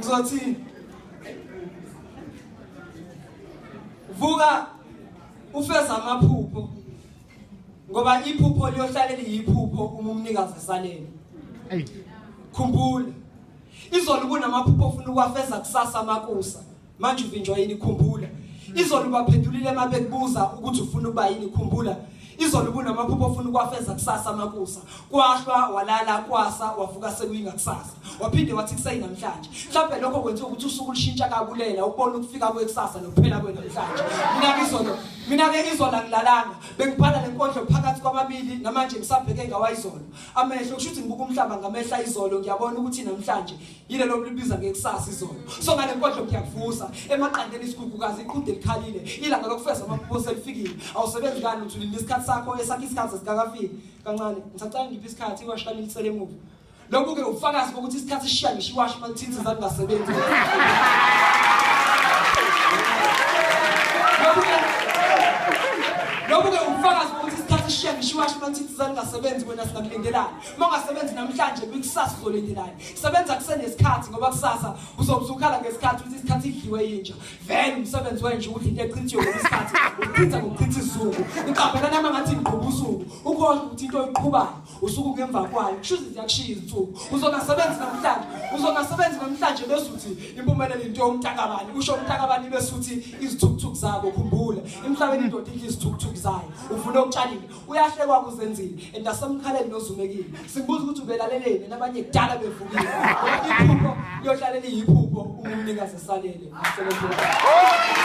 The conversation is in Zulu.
Ngizothi vuka ufeza amaphupho ngoba iphupho liyohlale liyiphupho uma umnikazi esalele. Khumbula izolo kunamaphupho ofuna ukuwafeza kusasa makusa. Manje uvinjwa yini? Khumbula izolo ubaphendulile uma bekubuza ukuthi ufuna ukuba yini. Khumbula izolo ubunamaphupho ofuna ukuwafeza kusasa makusa. Kwahlwa walala kwasa wavuka sekuyingakusasa, waphinde wathi kuseyinamhlanje. Mhlawumbe lokho kwenziwa ukuthi usuku lushintsha kabulela ukubona ukufika kwekusasa nokuphela kwenamhlanje. Mina-ke izolo angilalanga, bengibhala le nkondlo phakathi kwamabili, namanje ngisabheke ngawayizolo amehlo. Kusho ukuthi ngibuka umhlaba ngamehla izolo, ngiyabona ukuthi namhlanje yilelo libiza ngekusasa izolo. So ngale nkondlo ngiyakuvusa emaqandeni, isigugukazi iqhude likhalile, ilanga lokufeza amaphupho selifikile. Awusebenzi kani uthi ulinde isikhathi sakho, esakho isikhathi sikakafiki. Kancane ngisacela ngiphe isikhathi, iwashi lami lisele emuva. Lokhu-ke ubufakazi bokuthi isikhathi sishiya ngisho iwashi uma lithinta zalingasebenzi. Lokhu-ke ubufakazi bokuthi isikhathi sishiya ngisho iwashi uma lithinta zalingasebenzi. Wena singakulindelani uma ungasebenzi namhlanje, kwikusasa uzolindelani? Sebenza kusenesikhathi ngoba kusasa uzobe usukhala ngesikhathi ukuthi isikhathi idliwe yinja. Vele umsebenzi wenja udla into echithiwe ngoba isikhathi uchitha ngokuchitha isizungu. Iqambelana uma ngathi ngiqhuba usuku, ukhohlwa ukuthi into oyiqhubayo usuku ngemva kwayo kusho ukuthi ziyakushiya izinsuku. Uzongasebenzi namhlanje, uzongasebenzi namhlanje bese uthi impumelelo into yomntakabani. Usho umntakabani bese uthi izithukuthuku zabo. Khumbula emhlabeni indoda idla izithukuthuku zayo. Uvuna okutshalile, uyahlekwa kuzenzile and asemkhaleni nozumekile. Sibuza ukuthi ubelaleleni nabanye kudala bevukile. Iphupho liyohlale liyiphupho uma umnikazi esalele. Ngicela.